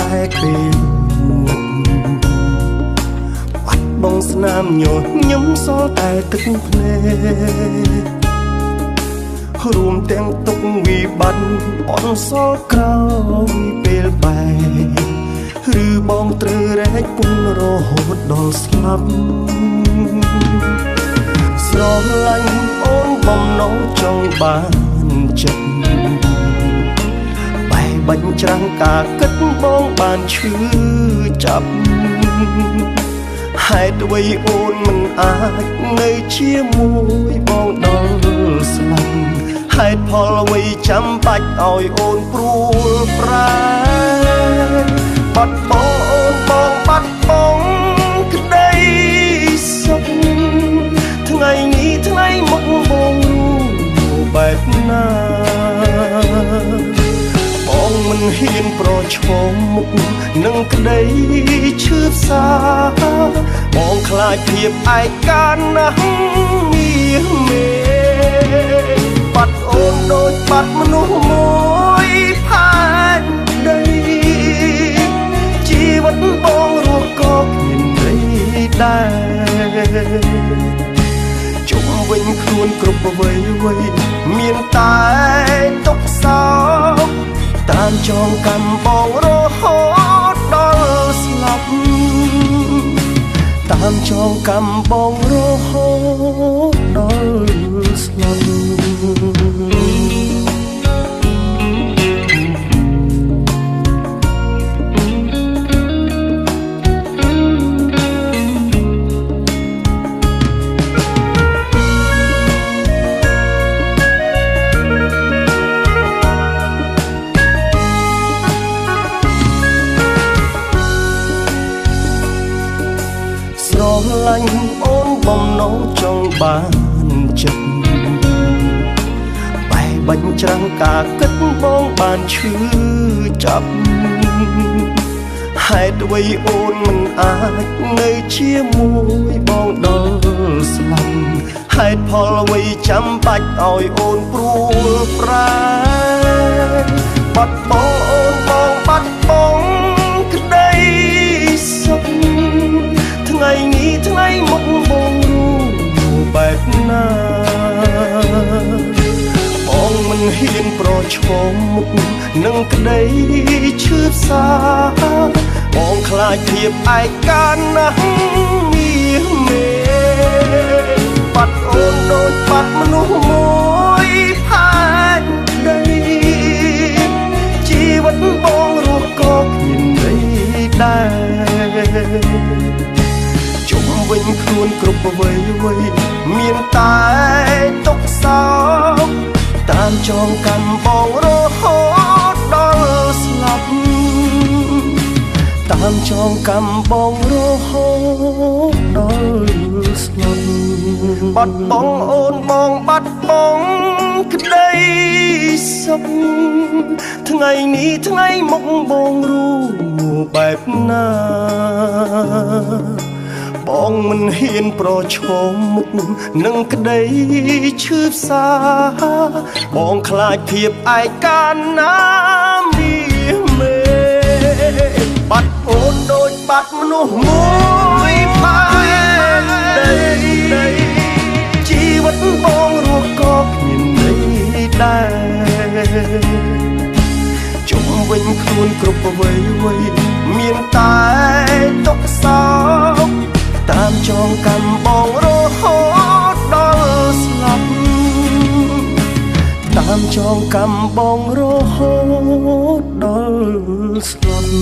តែពេលនឹកបាត់បងស្នាមញញឹមសល់តែទឹកភ្នែករួមទាំងទុកវិបត្តិអន់សល់ក្រោយពេលបែកឬបងត្រូវរែកពុនរហូតដល់ស្លាប់ស្រឡាញ់អូនបំណងចង់បានចិត្តបែបាញ់ច្រាំងការគិតបងបានឈឺចាប់ហេតុអ្វីអូនមិនអាចនៅជាមួយបងដល់ស្លាប់ហេតុផលអ្វីចាំបាច់ឲ្យអូនព្រួលប្រែបាត់បងអូនបងបាត់បងក្តីសុខថ្ងៃនេះថ្ងៃមុខបងรู้បែបណាបងមិនហ៊ានប្រឈមមុខនឹងក្តីឈឺផ្សាបងខ្លាចភាពឯកាណាស់មាសមេបាត់អូនដូចបាត់មនុស្សមួយផែនដីជីវិតបងរស់ក៏គ្មានន័យដែរជុំវិញខ្លួនគ្រប់អ្វីអ្វីមានតែទុក្ខសោកតាមចងកម្មបងរហូតដល់ស្លាប់តាមចងកម្មបងរហូតដល់ស្លាប់ស្រឡាញ់អូនបំណងចង់បានចិត្តបែបាញ់ច្រាំងការគិតបងបានឈឺចាប់ហេតុអ្វីអូនមិនអាចនៅជាមួយបងដល់ស្លាប់ហេតុផលអ្វីចាំបាច់ឲ្យអូនព្រួលប្រែបាត់បងអូនបងបាត់បងក្តីសុខថ្ងៃនេះថ្ងៃមុខបងรู้បែបណាបងមិនហ៊ានប្រឈមមុខនឹងក្តីឈឺផ្សាបងខ្លាចភាពឯកាណាស់មាសមេបាត់អូនដូចបាត់មនុស្សមួយផែនដីជីវិតបងរស់ក៏គ្មានន័យដែរជុំវិញខ្លួនគ្រប់អ្វីអ្វីមានតែទុក្ខសោកតាមចងកម្មបងរហូតដល់ស្លាប់តាមចងកម្មបងរហូតដល់ស្លាប់បាត់បងអូនបងបាត់បងក្តីសុខថ្ងៃនេះថ្ងៃមុខបងรู้បែបណាបងមិនហ៊ានប្រឈមមុខនឹងក្តីឈឺផ្សាបងខ្លាចភាពឯកាណាមាសមេបាត់អូនដូចបាត់មនុស្សមួយផែនដីជីវិតបងរស់ក៏គ្មានន័យដែរជុំវិញខ្លួនគ្រប់អ្វីអ្វីមានតែទុក្ខសោកតាមចងកម្មបងរហូតដល់ស្លាប់តាមចងកម្មបងរហូតដល់ស្លាប់